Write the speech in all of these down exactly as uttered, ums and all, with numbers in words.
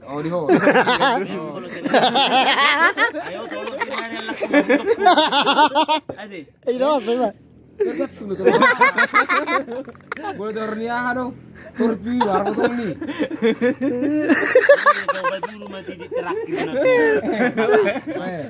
Oh, di ho. Ayo, tolong, kira-kira yang laku untuk. Ade. Ino, apa, Bang? Boleh taruh ni aha dong? Turut juga, harus potong ni. Coba dulu mati di terakhir nanti. Eh.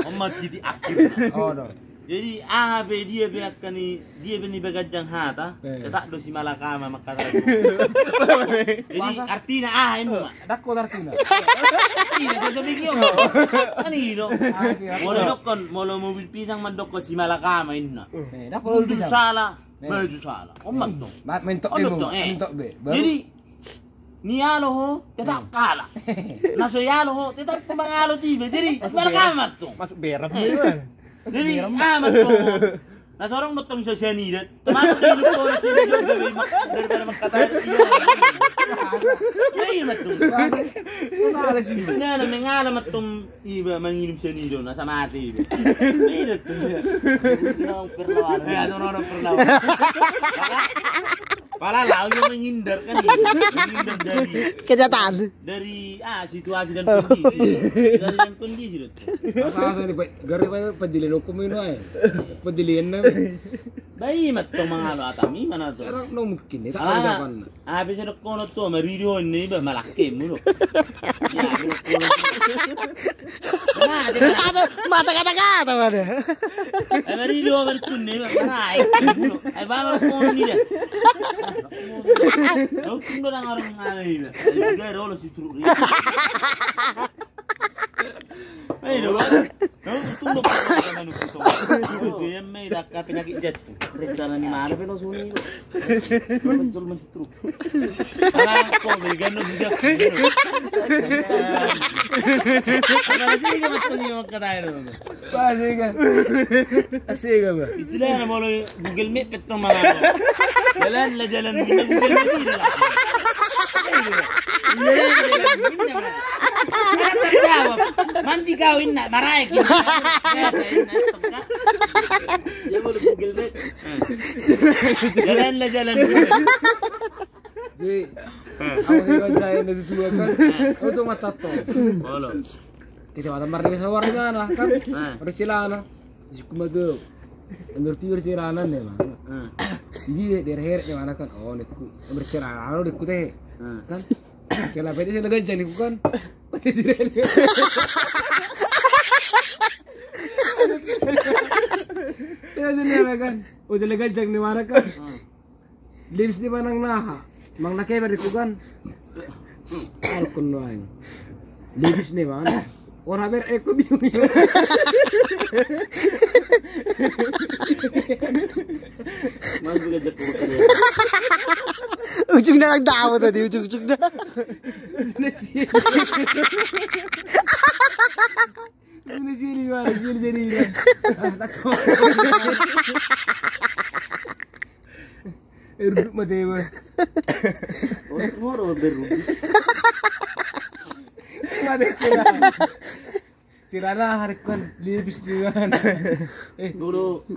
Om mati di akhir. Oh, dong. Jadi, aha pe dia pe angka ni, dia pe ni baganjang hata, eh, tetap do si Malakama mangkatai. Jadi, masa? Artina aha, ima? Dakko artina. Artina, so, so, bigi, om. Kan i do. Ah, iya. Molo dokkon, molo mobil pisang mandokkon si Malakama, inna. Eh, dakko mobil pisang. Mundur sala, eh, maju sala. Om, eh, mantong. Ma-, mentok. Om, be, mentok, eh. Mentok, be. Baru. Jadi, nialo ho, tetap, hmm, kalah. Na so ialo ho, tetap mangalo tu iba. Jadi, si Malakama mantong. Masuk berem, eh, memang. Jadi, ah, mantong. Na so adong mantong so sian i da. Teman di lupa orang sini juga, be, mak-, daripada mangkatai. Iya, iya, mantong. Salah sih. Nah, na mangalo mantong iba manginum sian i do, na so mate iba. Iya, mantong. Iya, tuh, orang pernah. Padahal dia menghindar kan, menghindar dari kenyataan. Dari, ah, situasi dan kondisi. Situasi dan kondisi, Dot. Masa, masa ini, Pak, gari, Pak, pendilian hukum ini, eh. Pendilian, eh. Bae, ima tong mangalo hata i, ima na tong. Orang no mungkin, eh, tak ada, ah, apa sih, dok, kono tong, maridi on ni, bah, malak kemu, no. Ya, dok, kono. Mate, mate. Ada, mata kata-kata, mate. Eh, maridi on, maridi on ni, bah, malak kemu, no. Eh, bah, malak kono ni, dah. Hukum do nang orang ngalai, bah. Eh, juga ada, Allah, si Truk ni. Ayo, dong. Dong, tunggu, Pak. Jangan lupa, tunggu. Dia main dah, penyakit jantung. Rencana ni mana, Pak, langsung ni, kok. Betul, masih truk. Alah, kok, berikan lu juga. Apa sih, dia masuk ni, mau kata air, dong. Asik, ah. Asik, apa? Istilahna molo Google Map pe tong mangalo. Jalan lah, jalan, inna, Google Map i da lah. Jalan, jalan, inna, mana? Jawab. Mandi kau, inna, maraek, inna. Biasa, inna, tong, kan? Dia molo Google Map. Jalan lah, jalan, inna. Jadi, eh, aku ni kan saya dari tua kan, eh, aku tuh mata to. Olo. Kita mata marni sawar di mana kan? Eh. Harus celana. Siku mata. Menurut dia celana nih, Bang. Eh. Jadi, dia heret di mana kan? Oh, niku. Bercelana, niku teh. Eh. Kan? Celana pede, celana ganjang niku kan? Ya, celana kan? Oh, celana ganjang di mana kan? Eh. Levis ni manang naha. Manang na keber itu kan. Alkon doang. Levis ni manang. Ora ber eko biu. Ujung dah dapat tadi, ujung-ujung dah. Ini sini, mana sini jadi. Eruduk mate, Bang. Oh, moro beruduk. Mate kira. Celana hari kan levis di mana? Eh. Bolo,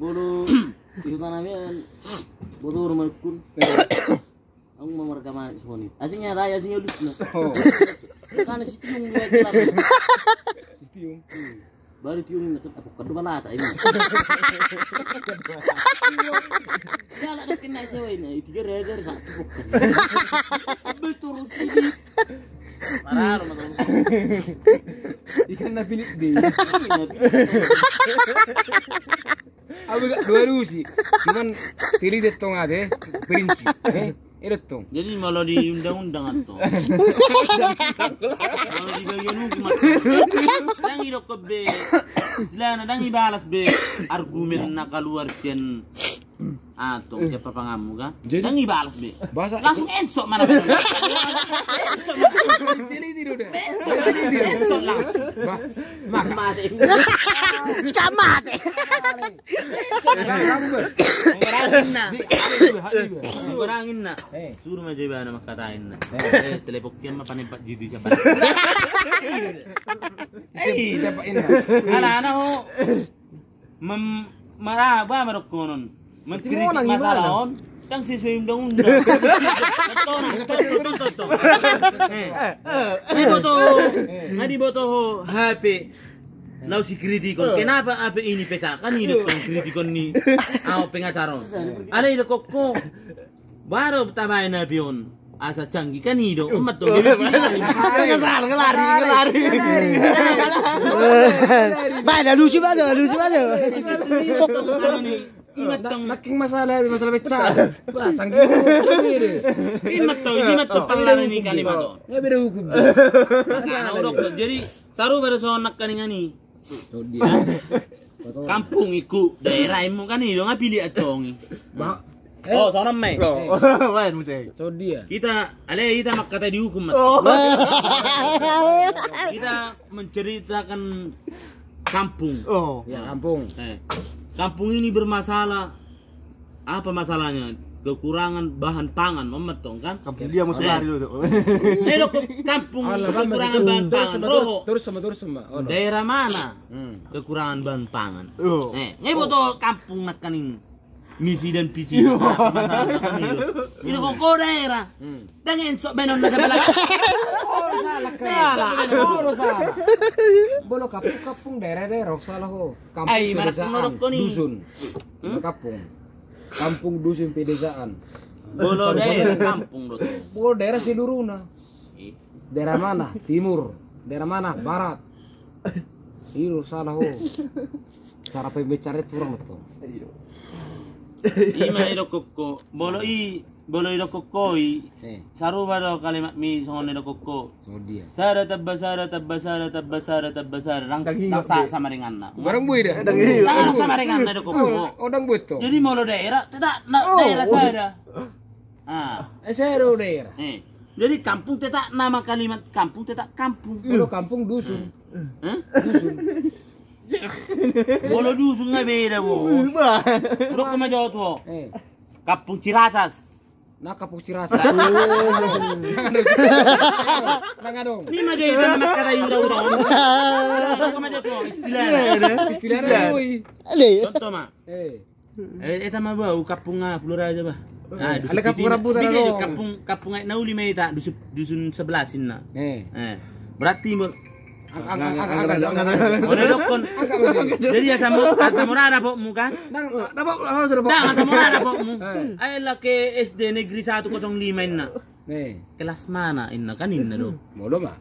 bolo, itu tanah men. Bolo rumah kun. Ang mamarga manik songoni. Asing ya raya, asing ya lucu. Oh. Karena si Tiung dia jelas. Si Tiung. Hmm. Baru Tiung ini kan, apa, kedua balata ini. Galak dah kena sewa ini, tiga raja satu bukan. Betul ini. Parah, Mas. Ikan na pilih deh. Aku gak dua dusi. Cuman pilih deh tong ate, perinci. Eh? Edo tong. Jadi molo di undang-undang antong. Molo di bagian hukum antong. Dang idokkon be. Istilahna dang ibalas be argumen na kaluar sian antong, sian papanganmu kan. Jadi dang ibalas be. Langsung ensok mana be. Ensok mana. Ensok langsung. Mate. Sekarang mate. Manggoranginna. Manggoranginna. Eh. Suru ma jo ibana mangkatai inna. Eh. Eh, telepon kian ma panempat jitu siapa. Eh. Alana ho. Mem-, mara-, ba ma dohonon. Mengkritik masalah on. Kan sesuai undang-undang. Tonton, tonton, tonton. Eh. Nga diboto ho, nga diboto ho H P. Laos dikritikon. Kenapa H P ini pecah? Kan i do tong kritikon ni ahu pengacara on. Alai do koko. Baru tabaen H P on. Asa canggih kan i do. Umat tong. Ngelari, ngelari. Baen, alusi bajo, alusi bajo. Imat tong. Nangkin masalah, masalah pecah. Wah, canggih. Imat tong, imat tong. Pangalaman ni kalimat tong. Nga beda hukum. Jadi saru baru sonak kaningan i. Kampung iku daerah imu kan i do nga pilih atong i. Oh, sono me. Baen muse. Kita ale, kita mangkatai dihukum. Kita menceritakan kampung. Ya, kampung. Kampung ini bermasalah. Apa masalahnya? Kekurangan bahan pangan, mamatong kan? Kampung dia masuk lari dulu. Eh, lo kampung kekurangan bahan pangan. Roho. Terus sama, terus sama. Daerah mana kekurangan bahan pangan? Eh, ngai boto kampung nakaning misi dan visi. Ini koko daerah. Dengan sok benon na sebelah. Oh, salah. Bolo kampung, kampung daerah, daerah salah ho. Kampung pedesaan, dusun. Kampung. Kampung dusun pedesaan. Bolo daerah kampung do. Bolo daerah seluruhna. Daerah mana? Timur. Daerah mana? Barat. Iro salah ho. Cara pembicaraan kurang betul. Ima i do koko. Bolo i Bolo i do koko i. Saruba do kalimat mi songon i do koko. Sada tamba sada tamba sada tamba sada tamba sada. Dang sa sama denganna. Barang boi da. Dang sama denganna do koko. Oh, dang boi to. Jadi molo daerah tetap daerah sada. Ah. Eh, sada daerah. Jadi kampung tetap nama kalimat kampung tetap kampung. Molo kampung dusun. Dusun. Molo dusun nga beda bo. Udah kemajoto. Kampung Ciracas. Nah, kapuk sirasa. Nang adong. Ni ma jadi nama kata yuda uda on. Apa ma jadi istilah? Istilah. Contoh ma. Eh, eta ma bau kampung nga pulo raja bah. Ale kampung rambutan. Kampung kampung ai nauli ma ita dusun sebelas inna. Eh. Berarti Molo dokkon. Jadi asam asam ora dapotmu kan? Dang asam ora dapotmu. Ai lake S D negeri satu kosong lima inna. Kelas mana inna kan inna do.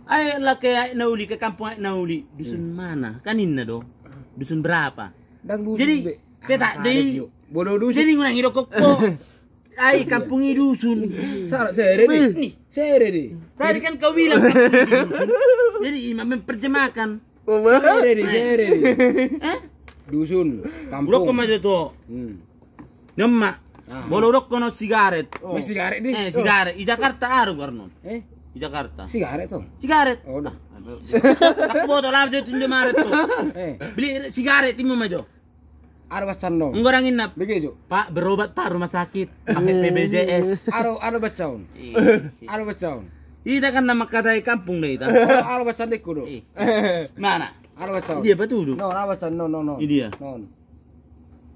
Ai lake ai nauli ke kampung ai nauli dusun mana kan inna do. Dusun berapa? Jadi tetak dei. Jadi ngurang ido kokko. Ai kampung i dusun. Sara sere di. Sere di. Tadi kan kau bilang kampung i dusun. Jadi ima memperjemahkan. Sere di sere di. Dusun. Kampung. Udah kau maju tuh. Nama. Bolo udah kono sigaret. Sigaret di. Eh sigaret. Di Jakarta aru karnon. Eh. Di Jakarta. Sigaret tuh. Sigaret. Oh dah. Aku bawa tuh lama jadi Indomaret tuh. Beli sigaret timu maju. Ada bacan no. Nggorang inap. Begitu. Pak berobat pak rumah sakit pakai P B J S. Ada ada bacaun. Ada bacaun. Ita kan nama kata kampung deh ita. Ada bacan deh kudu. Mana? Ada bacaun. Dia apa tuh? No, ada bacan no no no. Ini dia. No.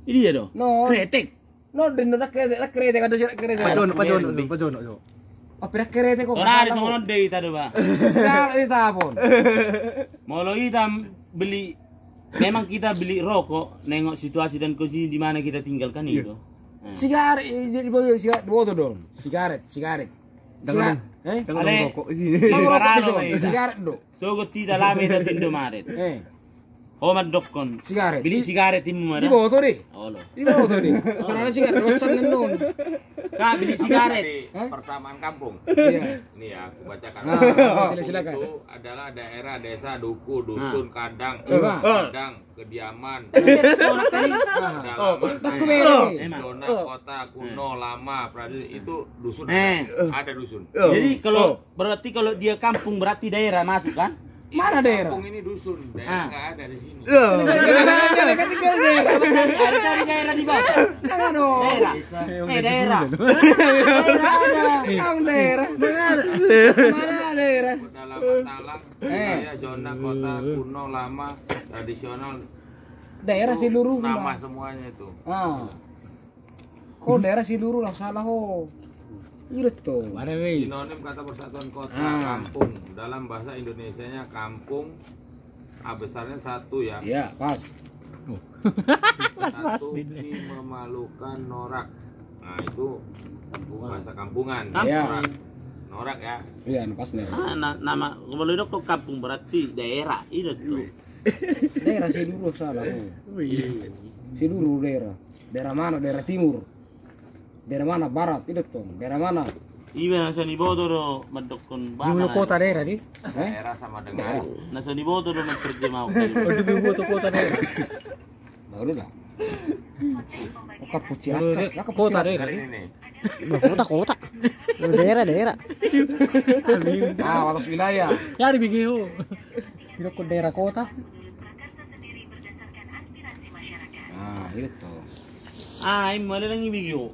Ini dia dong. No. Kretek. No, den no dak kretek, dak kretek ada sih dak kretek. Pajono, pajono, pajono. Apa dak kretek kok? Ora ada songon deh ita do ba. Sekarang ita pun. Molo ita beli Memang kita beli rokok, nengok situasi dan kondisi di mana kita tinggal kan itu. Sigaret, jadi boyo sigaret, boto dong. Sigaret, sigaret. Jangan rokok. Sigaret do. Sogot tidak lama itu Indomaret. Ho mandokkon. Sigaret. Beli sigaret timu mana? Di boto deh. Olo. Di boto deh. Karena sigaret bosan nendon. Kak beli sigaret. Persamaan kampung. Iya. Ini ya, aku bacakan. Kampung itu adalah daerah, desa, duku, dusun, kandang, kandang, kediaman, pedalaman, zona kota, kuno, lama, pradil, itu dusun ada. Ada dusun. Jadi kalau berarti kalau dia kampung berarti daerah masuk kan? Mana daerah? Kampung ini dusun, daerah nggak ada di sini. Ada dari daerah di bawah. Daerah. Eh daerah. Daerah. Mana daerah? Pedalaman, talang, budaya, zona, kota, kuno, lama, tradisional. Daerah seluruh nama semuanya itu. Ah. Ho daerah Siluru, laho salah ho. I do tong. Mana ni? Sinonim kata persatuan kota, ah, kampung. Dalam bahasa Indonesianya kampung, A besarnya satu ya. Iya, pas. Pas, pas, satu, Din. Ki memalukan norak. Nah, itu bahasa kampungan. Kampung. Iya. Norak. Norak ya. Iya, pas nih. Ah, na-, nama, kalau didok kampung berarti daerah, i do tong. Daerah Siluru salah. Oh, iya. Siluru daerah. Daerah mana? Daerah timur. Daerah mana? Barat, i do tong. Daerah mana? Iba na so niboto do mandokkon. Di mana? Kota, daerah di? Eh? Daerah sama dengan. Daerah. Na so niboto do manterjemah. Oh, di boto kota, daerah. Baru lah. Bukan puci rakas, lah, kota, puci rakas. Daerah di? Ini. Kota, kota. Daerah, daerah. Ah, batas wilayah. Ya, di B G O. Di daerah kota. Ah, i do tong. Ah, ima lelang i B G O.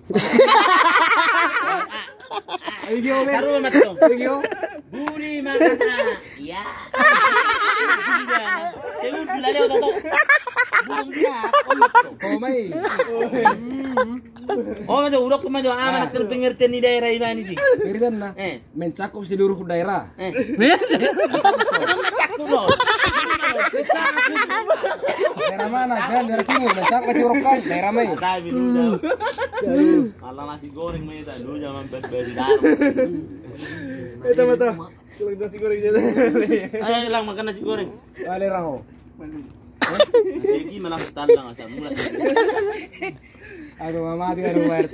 I B G O, men. Taruh, Mas, dong. I B G O. Budi Makasa. Iya. Budi Makasa. Saya udah lewat, Toto. Burung dia, oh, Mas, dong. Oh, mai. Oh, Mas, udah, Mas, dong. Ah, mana pengertian di daerah iba ni, sih? Pengertian, nah. Eh. Mencakup seluruh daerah. Eh. Mencakup, loh. Daerah mana? Saya daerah timur, mencakup, kan? Daerah mana? Tapi lu udah. Malah nasi goreng, mah, itu. Lu jangan bas-basi darah. Eh, tambah, tambah. Kalau nasi goreng jadi. Ayo, Lang, makan nasi goreng. Balik, Raho. Nasi ini malah talang asam urat. Aduh, mati, aduh, Bert.